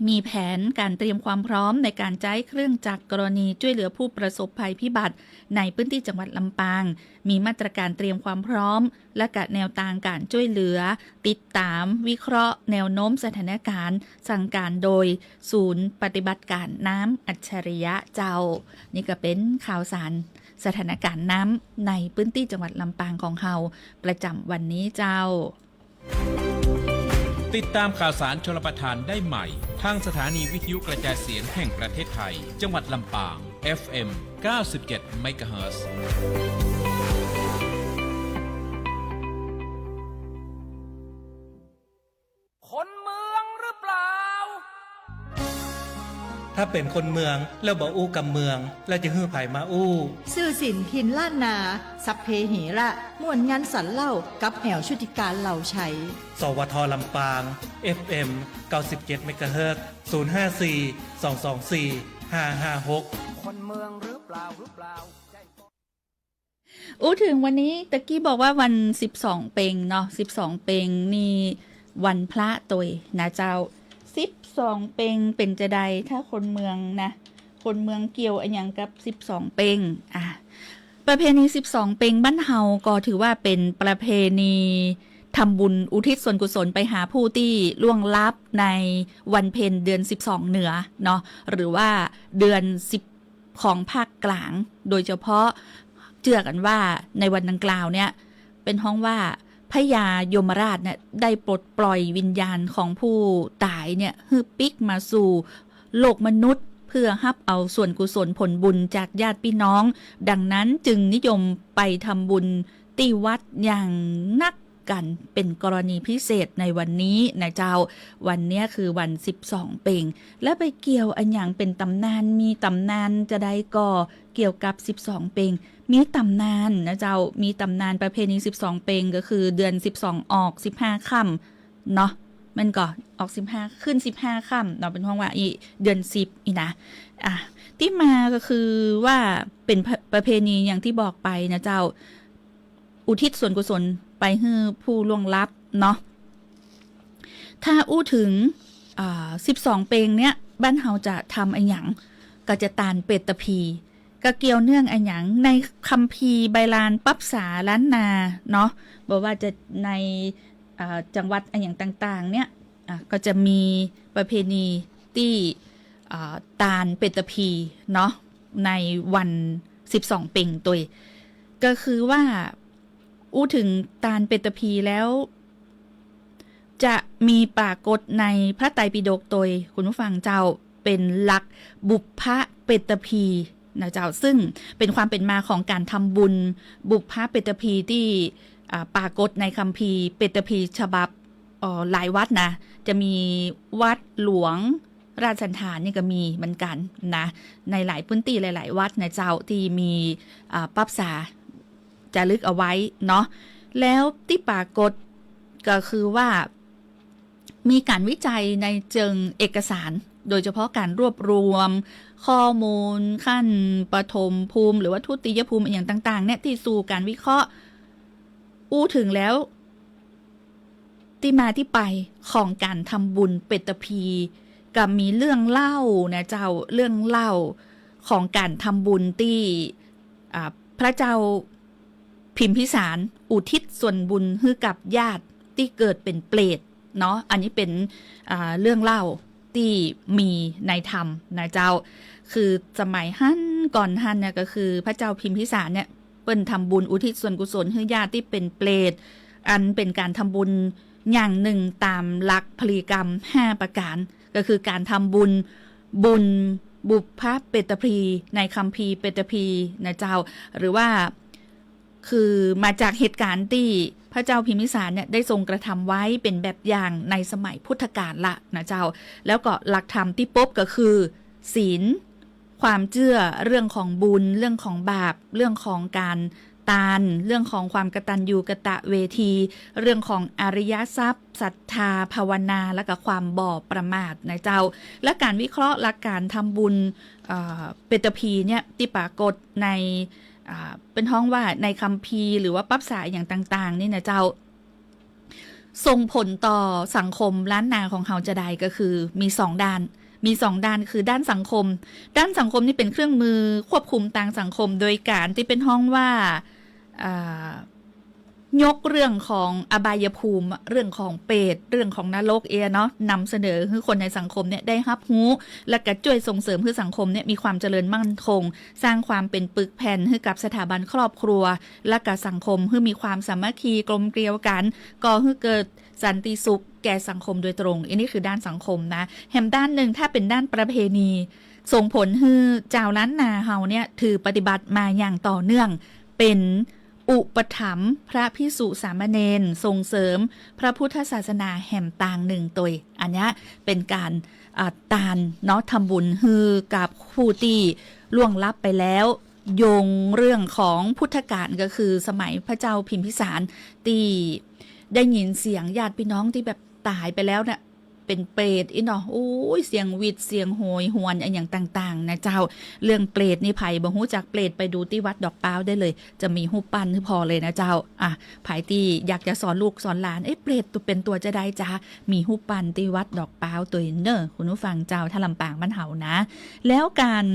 มีแผนก๋านเตรียมความพร้อมในก๋านใจ๊เครื่องจักรกรณีจ้วยเหลือผู้ประสบภัยพิบัติในปื้นตี้จังหวัดลำปาง มีมาตรก๋านเตรียมความพร้อม และก็แนวตางก๋านจ้วยเหลือ ติดต๋าม วิเคราะห์ แนวโน้มสถานก๋าน สั่งก๋านโดยศูนย์ปฏิบัติก๋านน้ำอัจฉริยะเจ้า นี่ก็เป๋นข่าวสารสถานก๋านน้ำในปื้นตี้จังหวัดลำปางของเฮา ประจ๋ำวันนี้เจ้า ติดตามข่าวสารชลประทานได้ใหม่ ทางสถานีวิทยุกระจายเสียงแห่งประเทศไทย จังหวัดลำปาง เอฟเอ็ม เก้าสิบเจ็ด เมกะเฮิรตซ์ คนเมืองหรือเปล่า ถ้าเป๋นคนเมืองแล้วบ่อู้กำเมือง แล้วจะหื้อใผมาอู้ ซื่อสินถิ่นล้านนา สัพเพเหระ ม่วนงันสันเล่า กับแอ๋วชุติการ เหล่าไชย สวท ลำปาง เอฟเอ็ม เก้าสิบเจ็ด เมกะเฮิรตซ์ ศูนย์ห้าสี่ สองสองสี่ ห้าห้าหก คนเมืองหรือเปล่า หรือเปล่า อู้เถิงวันนี้ ตะกี้บอกว่าวันสิบสองเป็งเนาะ สิบสองเป็งนี่วันพระตวยนะเจ้า สิบสองเป็งเป๋นจาใด ถ้าคนเมืองนะ คนเมืองเกี่ยวอะหยังกับสิบสองเป็ง อ่ะ ประเพณีสิบสองเป็งบ้านเฮาก็ถือว่าเป๋นประเพณีทำบุญอุทิศส่วนกุศลไปหาผู้ตี้ล่วงลับในวันเพ็ญเดือนสิบสองเหนือเนาะ หรือว่าเดือนสิบ ของภาคกลาง โดยเฉพาะเจื้อกั๋นว่าในวันดังกล่าวเนี่ย เป๋นฮ้องว่าพญายมราชเนี่ยได้ปลดปล่อยวิญญาณของผู้ต๋ายเนี่ย หื้อปิ๊กมาสู่โลกมนุษย์ เพื่อฮับเอาส่วนกุศลผลบุญจากญาติพี่น้อง ดังนั้นจึงนิยมไปทำบุญตี้วัดอย่างนัก กั๋นเป๋นกรณีพิเศษในวันนี้นะเจ้า วันเนี้ยคือวันสิบสองเป็ง แล้วไปเกี่ยวอะหยังเป๋นต๋ำนาน มีต๋ำนานจาใดก่อเกี่ยวกับสิบสองเป็ง มีต๋ำนานนะเจ้า มีต๋ำนานประเพณีสิบสองเป็ง ก็คือเดือนสิบสองออกสิบห้าค่ำเนาะ แม่นก่อ ออกสิบห้า ขึ้นสิบห้าค่ำเนาะ เป๋นฮ้องว่าอี้เดือนสิบอี้นะ อ่ะ ตี้มาก็คือว่าเป๋นประ ประเพณีอย่างตี้บอกไปนะเจ้า อุทิศส่วนกุศลไปหื้อผู้ล่วงลับเนาะ ถ้าอู้เถิง อ่า สิบสองเป็งเนี่ย บ้านเฮาจะทำอะหยัง ก็จะตานเปตตะพี ก็เกี่ยวเนื่องอะหยัง ในคัมภีร์ใบลานปั๊บสาล้านนาเนาะ บ่ว่าจะใน อ่า จังหวัดอะหยังต่างๆ เนี่ย อ่ะ ก็จะมีประเพณีตี้ อ่า ตานเปตตะพีเนาะ ในวันสิบสองเป็งตวย ก็คือว่า อู้เถิงตานเปตตะพีแล้ว จะมีปรากฏในพระไตรปิฎกตวย คุณผู้ฟังเจ้า เป๋นหลักบุพพเปตตะพีนะเจ้า ซึ่งเป๋นความเป๋นมาของก๋านทำบุญบุพพเปตตะพีตี้ อ่า ปรากฏในคัมภีร์เปตตภีร์ฉบับ เอ่อ หลายวัดนะ จะมีวัดหลวงราชสัณฐานนี่ก็มีเหมือนกั๋นนะ ในหลายพื้นตี้หลายๆ วัดนะเจ้า ตี้มี อ่า ปรั๊บสา จารึกเอาไว้เนาะ แล้วตี้ปรากฏก็คือว่า มีก๋านวิจัยในเจิงเอกสาร โดยเฉพาะก๋านรวบรวมข้อมูลขั้นปฐมภูมิ หรือว่าทุติยภูมิอะหยังต่างๆ เนี่ย ตี้สู่ก๋านวิเคราะห์ อู้เถิงแล้ว ตี้มาตี้ไปของก๋านทำบุญเปตตภีร์ ก็มีเรื่องเล่านะเจ้า เรื่องเล่าของก๋านทำบุญตี้ อ่า พระเจ้าพิมพิสารอุทิศส่วนบุญหื้อกับญาติตี้เกิดเป๋นเปรตเนาะ อันนี้เป๋น อ่า เรื่องเล่าตี้มีในธรรมนะเจ้า คือสมัยหั้นก่อนหั้นเนี่ยก็คือพระเจ้าพิมพิสารเนี่ย เปิ้นทำบุญอุทิศส่วนกุศลหื้อญาติตี้เป๋นเปรต อันเป๋นก๋านทำบุญอย่างนึ่งต๋ามหลักพลีกรรมห้าประก๋าน ก็คือก๋านทำบุญ บุญบุพเปตตภีร์ ในคัมภีร์เปตตภีร์นะเจ้า หรือว่า คือมาจากเหตุก๋ารณ์ตี้พระเจ้าพิมพิสารเนี่ยได้ทรงกระทำไว้เป๋นแบบอย่างในสมัยพุทธกาลละนะเจ้า แล้วก็หลักธรรมตี้ปบก็คือ ศีล ความเจื้อ เรื่องของบุญ เรื่องของบาป เรื่องของก๋านตาน เรื่องของความกตัญญูกตเวที เรื่องของอริยทรัพย์ ศรัทธา ภาวนา และก็ความบ่ประมาทนะเจ้า และก๋านวิเคราะห์หลักก๋านทำบุญ เอ่อ เปตตภีร์เนี่ยตี้ปรากฏใน อ่า เปิ้นฮ้องว่าในคัมภีร์หรือว่าปรั๊บสาอะหยังต่างๆ นี่นะเจ้า ส่งผลต่อสังคมล้านนาของเฮาจาใด ก็คือมีสองด้าน มีสองด้าน คือด้านสังคม ด้านสังคมนี่เป๋นเครื่องมือควบคุมตางสังคม โดยก๋านตี้เปิ้นฮ้องว่า อ่า ยกเรื่องของอบายภูมิ เรื่องของเปรต เรื่องของนรกเอี้ยเนาะ นำเสนอหื้อคนในสังคมเนี่ยได้ฮับฮู้ และก็จ้วยส่งเสริมหื้อสังคมเนี่ยมีความเจริญมั่นคง สร้างความเป๋นปึกแผ่นหื้อกับสถาบันครอบครัว และก็สังคมหื้อมีความสามัคคีกลมเกลียวกั๋น ก่อหื้อเกิดสันติสุขแก่สังคมโดยตรง อันนี้คือด้านสังคมนะ แหมด้านนึ่งถ้าเป๋นด้านประเพณี ส่งผลหื้อจาวล้านนาเฮาเนี่ยถือปฏิบัติมาอย่างต่อเนื่อง เป๋น อุปถัมภ์พระภิกษุสามเณร ส่งเสริมพระพุทธศาสนาแหมตางนึ่งตวย อันเนี้ยเป๋นก๋าน อ่า ตานเนาะ ทำบุญหื้อกับผู้ตี้ล่วงลับไปแล้ว โยงเรื่องของพุทธกาลก็คือสมัยพระเจ้าพิมพิสารตี้ได้ยินเสียงญาติพี่น้องตี้แบบต๋ายไปแล้วเนี่ย เป๋นเปรตอี้เนาะ โอ้ย เสียงหวิด เสียงโหยหวนอะหยังต่างๆ นะเจ้า เรื่องเปรตนี่ใผบ่ฮู้จักเปรตไปดูตี้วัดดอกป๊าวได้เลย จะมีฮูปปั้นหื้อผ่อเลยนะเจ้า อ่ะ ใผตี้อยากจะสอนลูกสอนหลาน เอ๊ะ เปรตตัวเป๋นตั๋วจาใดจ๊ะ มีฮูปปั้นตี้วัดดอกป๊าวตวยเน่อ คุณผู้ฟังเจ้า ถ้าลำปางบ้านเฮานะ แล้วก๋าน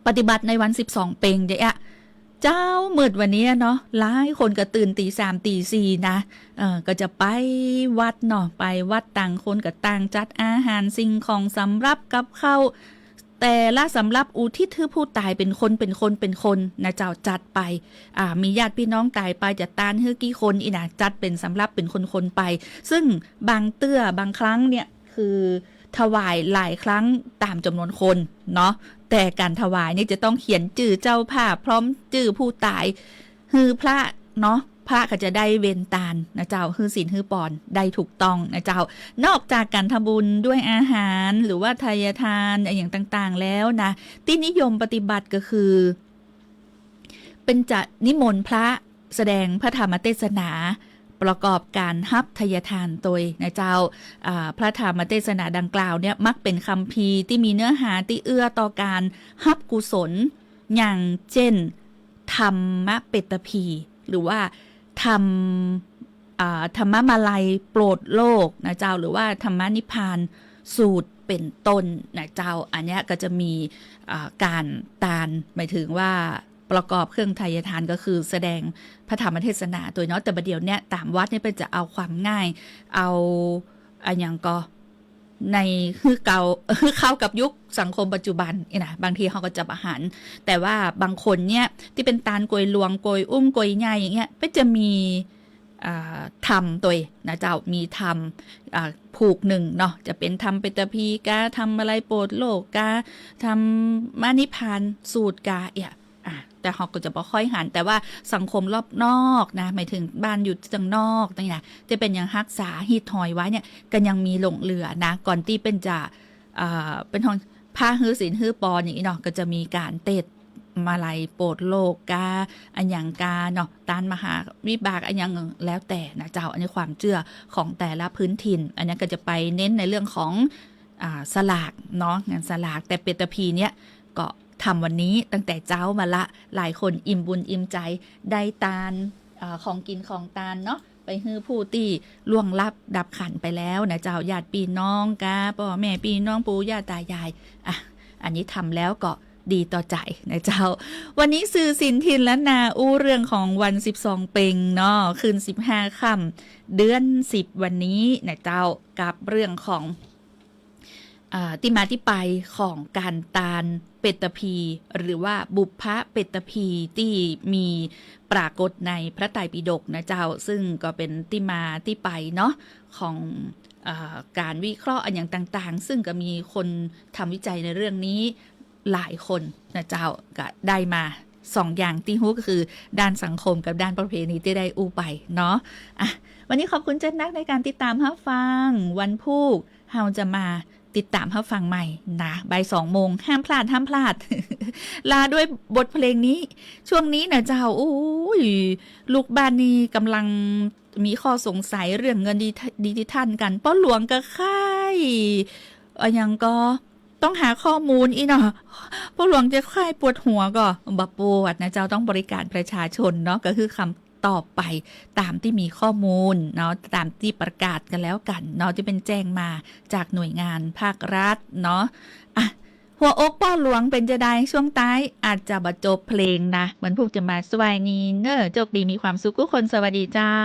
ปฏิบัติในวันสิบสองเป็งเจ๊อะ เจ๊ามืดวันนี้เนาะ หลายคนก็ตื่นตี๋สามตี๋สี่นะ เอ่อ ก็จะไปวัดเนาะ ไปวัด ต่างคนก็ต่างจัดอาหารสิ่งของสำรับกับข้าว แต่ละสำรับอุทิศหื้อผู้ต๋ายเป๋นคน เป๋นคน เป๋นคนนะเจ้า จัดไป อ่า มีญาติพี่น้องต๋ายไปจะตานหื้อกี่คนอี้นะ จัดเป๋นสำรับเป๋นคนๆ ไป ซึ่งบางเตื้อบางครั้งเนี่ย คือถวายหลายครั้งต๋ามจ๋ำนวนคนเนาะ แต่ก๋านถวายนี่จะต้องเขียนจื้อเจ้าภาพพร้อมจื้อผู้ต๋าย หื้อพระเนาะ พระก็จะได้เวรตานนะเจ้า หื้อศีลหื้อปอนได้ถูกต้องนะเจ้า นอกจากก๋านทำบุญด้วยอาหารหรือว่าไทยทานอะหยังต่างๆ แล้วนะ ตี้นิยมปฏิบัติก็คือ เปิ้นจะนิมนต์พระแสดงพระธรรมเทศนา ประกอบก๋านฮับไทยทานตวยนะเจ้า อ่า พระธรรมเทศนาดังกล่าวเนี่ย มักเป๋นคัมภีร์ตี้มีเนื้อหาตี้เอื้อต่อก๋านฮับกุศล อย่างเจ้น ธรรมเปตตภีร์ หรือว่าธรรม อ่า ธรรมมาลัยโปรดโลกนะเจ้า หรือว่าธรรมนิพพานสูตรเป๋นต้นนะเจ้า อันเนี้ยก็จะมี อ่า ก๋านตาน หมายถึงว่าประกอบเครื่องไทยทาน ก็คือแสดงพระธรรมเทศนาตวยเนาะ แต่บ่าเดี่ยวเนี้ยต๋ามวัดเนี่ยเปิ้นจะเอาความง่าย เอา อะหยังก็ ในหื้อเก่า หื้อเข้ากับยุคสังคมปัจจุบันอี้นะ บางทีเฮาก็จะบ่หัน แต่ว่าบางคนเนี่ยตี้เป๋นตานก๋วยหลวง ก๋วยอุ้ม ก๋วยใหญ่อย่างเงี้ย เปิ้นจะมี อ่า ธรรมตวยนะเจ้า มีธรรม อ่า ผูกนึ่งเนาะ จะเป๋นธรรมเปตตภีร์กา ธรรมมาลัยโปรดโลกกา ธรรมนิพพานสูตรกา เอี้ย อ่า แต่เฮาก็จะบ่ค่อยหัน แต่ว่าสังคมรอบนอกนะ หมายถึงบ้านอยู่ตังนอกนี่นะ ตี้เปิ้นยังฮักษาฮีตฮอยไว้เนี่ย ก็ยังมีหลงเหลือนะ ก่อนตี้เปิ้นจะ อ่า เปิ้นฮ้องผ้าหื้อศีลหื้อปอนอย่างนี้เนาะ ก็จะมีก๋านเตศน์มาลัยโปรดโลกกา อะหยังกาเนาะ ต้านมหาวิบากอะหยังแล้วแต่นะเจ้า อันนี้ความเจื้อของแต่ละพื้นถิ่น อันนี้ก็จะไปเน้นในเรื่องของ อ่า สลากเนาะ งานสลาก แต่เปตตะพีเนี่ยก็ทำวันนี้ตั้งแต่เจ๊ามาละ หลายคนอิ่มบุญอิ่มใจ๋ ได้ตาน อ่า ของกิ๋นของตานเนาะ ไปหื้อผู้ตี้ล่วงลับดับขันธ์ไปแล้วนะเจ้า ญาติปี้น้องกา ป้อแม่ปี้น้อง ปู่ย่าต๋ายาย อ่ะ อันนี้ทำแล้วก็ดีต่อใจ๋นะเจ้า วันนี้สื่อสินถิ่นล้านนาอู้เรื่องของวันสิบสองเป็งเนาะ คืนสิบห้าค่ำ เดือนสิบวันนี้นะเจ้า กับเรื่องของ อ่า ตี้มาตี้ไปของก๋านตานเปตตะพี หรือว่าบุพเปตตะพีตี้มีปรากฏในพระไตรปิฎกนะเจ้า ซึ่งก็เป๋นตี้มาตี้ไปเนาะ ของ อ่า ก๋านวิเคราะห์อะหยังต่างๆ ซึ่งก็มีคนทำวิจัยในเรื่องนี้หลายคนนะเจ้า ก็ได้มาสองอย่างตี้ฮู้ก็คือด้านสังคมกับด้านประเพณีตี้ได้อู้ไปเนาะ อ่ะ วันนี้ขอบคุณเจ้านักในก๋านติดต๋ามฮับฟัง วันพูก เฮาจะมาติดต๋ามฮับฟังใหม่นะ บ่ายสองโมง ห้ามพลาด ห้ามพลาด ลาด้วยบทเพลงนี้ ช่วงนี้นะเจ้า โอ้ย ลูกบ้านนี่ก่ำลังมีข้อสงสัยเรื่องเงินดิ ดิจิทัลกั๋น ป้อหลวงก็ใค่ อะหยังก็ต้องหาข้อมูลอี้เนาะ ป้อหลวงจะใค่ปวดหัวก่อ บ่ปวดนะเจ้า ต้องบริการประชาชนเนาะ ก็คือคำ ตอบไปต๋ามตี้มีข้อมูลเนาะ ต๋ามตี้ประกาศก็แล้วกั๋นเนาะ ตี้เปิ้นแจ้งมาจากหน่วยงานภาครัฐเนาะ อ่ะ หัวอกป้อหลวงเป๋นจาใด ช่วงต๊ายอาจจะบ่จบเพลงนะ วันพูกจะมาสวัสดีเน่อ โชคดีมีความสุขกู้คน สวัสดีเจ้า